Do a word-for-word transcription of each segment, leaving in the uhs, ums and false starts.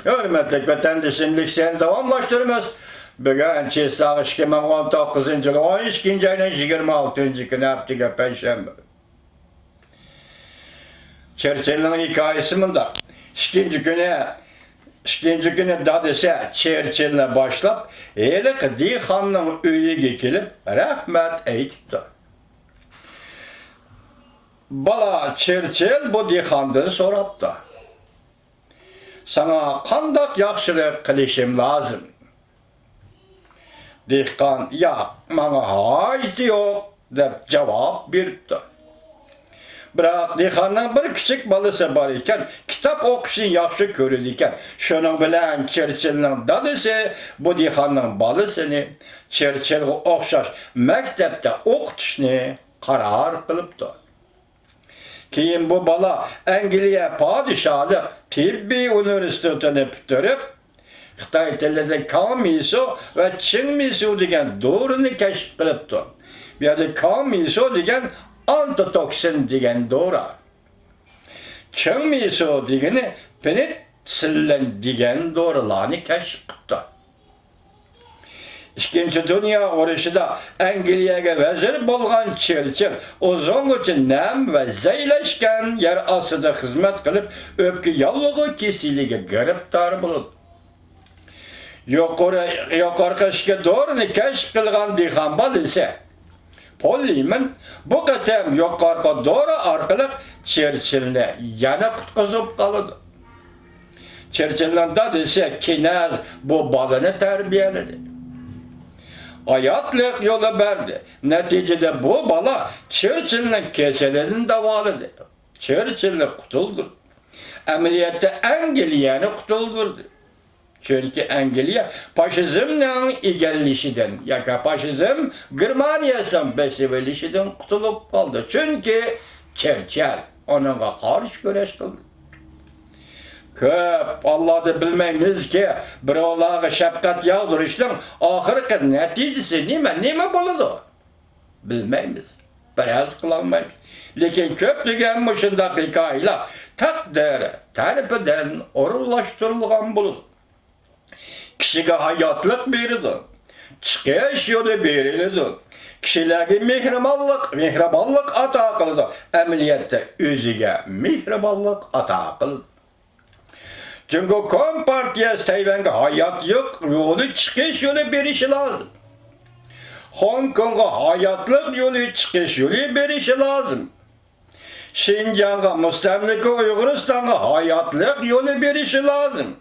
ھۆرمەتلىك ۋەتەندىشىم، لېكسىيەنى داۋاملاشتۇرىمىز. بۈگۈن چېسلاغ ئىككى مىڭ ئون توققۇزىنچى يىل ئون ئىككىنچى ئاينىڭ يىگىرمە ئالتىنچى كۈنى، ھەپتىگە پەيشەنبە. چېرچىلنىڭ ھېكايىسى مۇنداق. ئىككىنچى كۈنى، ئىككىنچى كۈنى دادىسى چېرچىلنى باشلاپ، ھېلىقى دېھقاننىڭ ئۆيىگە كېلىپ، رەھمەت ئېيتىپتۇ. بالا چېرچىل بۇ دېھقاندىن سوراپتۇ. ساڭا قانداق ياخشىلىق قىلىشىم لازىم؟ دېھقان، ياق، ماڭا ھاجىتى يوق، دەپ جاۋاب بېرىپتۇ. بىراق دېھقاننىڭ بىر كىچىك بالىسى بار ئىكەن، كىتاب ئوقۇشنى ياخشى كۆرىدىكەن. شۇنىڭ بىلەن چېرچىلنىڭ دادىسى بۇ دېھقاننىڭ بالىسىنى چېرچىلغا ئوخشاش مەكتەپتە ئوقۇتۇشنى قارار قىلىپتۇ. كېيىن بۇ بالا ئەنگلىيە پادىشاھلىق تېببىي ئۇنىۋېرسىتېتىنى پۈتتۈرۈپ، خىتاي تىلىدا كاڭمىسۇ ۋە چىڭمىسۇ دېگەن دورىنى كەشىپ قىلىپتۇ. بۇ يەردە كاڭمىسۇ دېگەن ئانتىتوكسىن دېگەن دورا. چىڭمىسۇ دېگىنى پېنىتسىللىن دېگەن دورىلارنى كەشىپ قىپتۇ. ئىككىنچى دۇنيا ئۇرۇشىدا ئەنگلىيەگە ۋەزىر بولغان چېرچىل ئۇزۇنغىچە نەم ۋە زەئىلەشكەن يەر ئاستىدا خىزمەت قىلىپ، ئۆپكە ياللۇغى كېسىلىگە گىرىپتار بولىدۇ. يۇقىرى، يۇقىرىقى ئىككى دورىنى كەشىپ قىلغان دېھقان بالىسى پول لىمىن بۇ قېتىم يۇقىرىقى دورا ئارقىلىق چېرچىلنى يەنە قۇتقۇزۇپ قالىدۇ. چېرچىلنىڭ دادىسى كىنەز بۇ بالىنى تەربىيەلىدى. ھاياتلىق يولى بەردى. نەتىجىدە بۇ بالا چېرچىلنىڭ كېسىلىدىن داۋالىدى. چېرچىلنى قۇتۇلدۇردى. ئەمەلىيەتتە ئەنگلىيەنى قۇتۇلدۇردى. چۈنكى ئەنگلىيە فاشىزمنىڭ ئىگىلىشىدىن ياكى فاشىزم گېرمانىيەسىنىڭ بېسىۋېلىشىدىن قۇتۇلۇپ قالدى. چۈنكى چېرچىل ئۇنىڭغا قارشى كۈرەش قىلدى. كۆپ ھاللاردا بىلمەيمىزكى، بىراۋلارغا شەپقەت ياغدۇرۇشنىڭ ئاخىرقى نەتىجىسى نېمە، نېمە بولىدۇ؟ بىلمەيمىز. پەرەز قىلالمايمىز. لېكىن كۆپلىگەن مۇشۇنداق ھېكايىلەر تەقدىر تەرىپىدىن ئورۇنلاشتۇرۇلغان بولىدۇ. كىشىگە ھاياتلىق بېرىدۇ. چىقىش يولى بېرىلىدۇ. كىشىلەرگە مېھرىبانلىق، مېھرىبانلىق ئاتا قىلىدۇ. ئەمەلىيەتتە ئۆزىگە مېھرىبانلىق ئاتا قىلىدۇ. جۇڭگو كومپارتىيەسى تەيۋەنگە ھاياتلىق يولى، چىقىش يولى بېرىشى لازىم. خوڭكوڭغا ھاياتلىق يولى، چىقىش يولى بېرىشى لازىم. شىنجاڭغا، مۇستەملىكە ئۇيغۇرىستانغا ھاياتلىق يولى بېرىشى لازىم.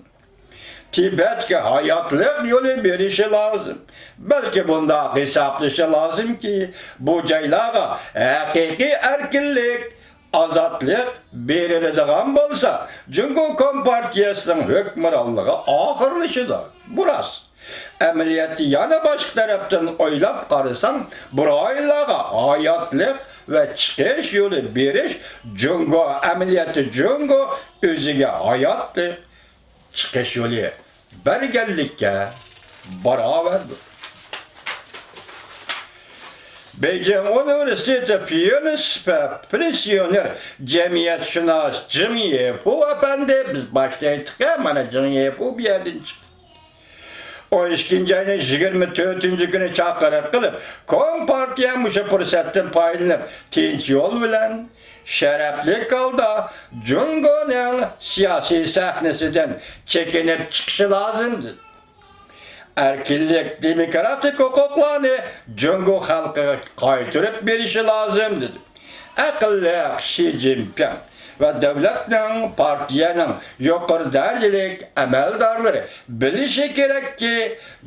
تىبەتكە ھاياتلىق يولى بېرىشى لازىم. بەلكى بۇنداق ھېسابلىشى لازىمكى، بۇ جايلارغا ھەقىقىي ئەركىنلىك، ئازادلىق بېرىلىدىغان بولسا، جۇڭگو كومپارتىيەسىنىڭ ھۆكۈمرانلىقى ئاخىرلىشىدۇ. بۇ راست. ئەمەلىيەتتە يەنە باشقا تەرەپتىن ئويلاپ قارىساڭ، بۇ رايونلارغا ھاياتلىق ۋە چىقىش يولى بېرىش، جۇڭگو، ئەمەلىيەتتە جۇڭگو ئۆزىگە ھاياتلىق، چىقىش يولى بەرگەنلىككە باراۋەردۇر. بېيجىڭ ئۇنىۋېرسىتېتى پىيونىس ۋە پرېسسىيونېر جەمئىيەتشۇناس جېڭ يېفۇ ئەپەندى، بىز باشتا ئېيتتۇق، مانا جېڭ يېفۇ بۇ يەردىن چىقتى. ئون ئىككىنچى ئاينىڭ يىگىرمە تۆتىنچى كۈنى چاقىرىق قىلىپ، كومپارتىيە مۇشۇ پۇرسەتتىن پايدىلىنىپ، تىنچ يول بىلەن، شەرەپلىك ھالدا جۇڭگونىڭ سىياسىي سەھنىسىدىن چېكىنىپ چىقىشى لازىم، دېدى. ئەركىنلىك، دېموكراتىك ھوقۇقلارنى جۇڭگو خەلقىگە قايتۇرۇپ بېرىشى لازىم، دېدى. ئەقىللىق شى جىنپىڭ ۋە دۆلەتنىڭ، پارتىيەنىڭ يۇقىرى دەرىجىلىك ئەمەلدارلىرى بىلىشى كېرەككى،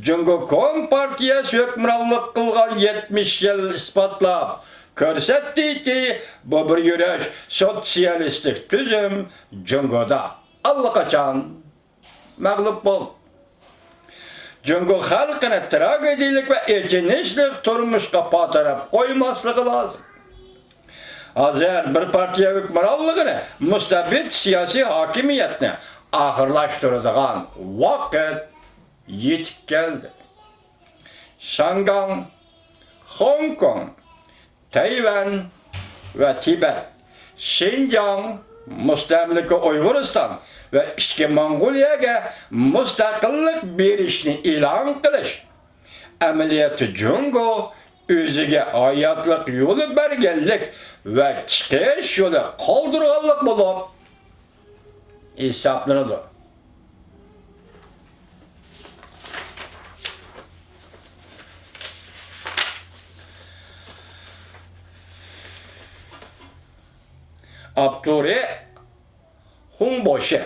جۇڭگو كومپارتىيەسى ھۆكۈمرانلىق قىلغان يەتمىش يىل ئىسپاتلاپ كۆرسەتتىكى، بۇ بىر يۈرۈش سوتسىيالىستىك تۈزۈم جۇڭگودا ئاللىقاچان مەغلۇپ بولدى. جۇڭگو خەلقىنى تراگېدىيەلىك ۋە ئېچىنىشلىق تۇرمۇشقا پاتىراپ قويماسلىقى لازىم. ھازىر بىر پارتىيە ھۆكۈمرانلىقىنى، مۇستەبىت سىياسىي ھاكىمىيەتنى ئاخىرلاشتۇرىدىغان ۋاقىت يېتىپ كەلدى. شياڭگاڭ، خوڭكوڭ، تەيۋەن ۋە تىبەت، شىنجاڭ، مۇستەملىكە ئۇيغۇرىستان، ۋە ئىچكى موڭغۇلىيەگە مۇستەقىللىق بېرىشنى ئېلان قىلىش ئەمەلىيەتتە جۇڭگو ئۆزىگە ھاياتلىق يولى بەرگەنلىك ۋە چىقىش يولى قالدۇرغانلىق بولۇپ ھېسابلىنىدۇ. ئاپتورى: خۇڭ بوشى.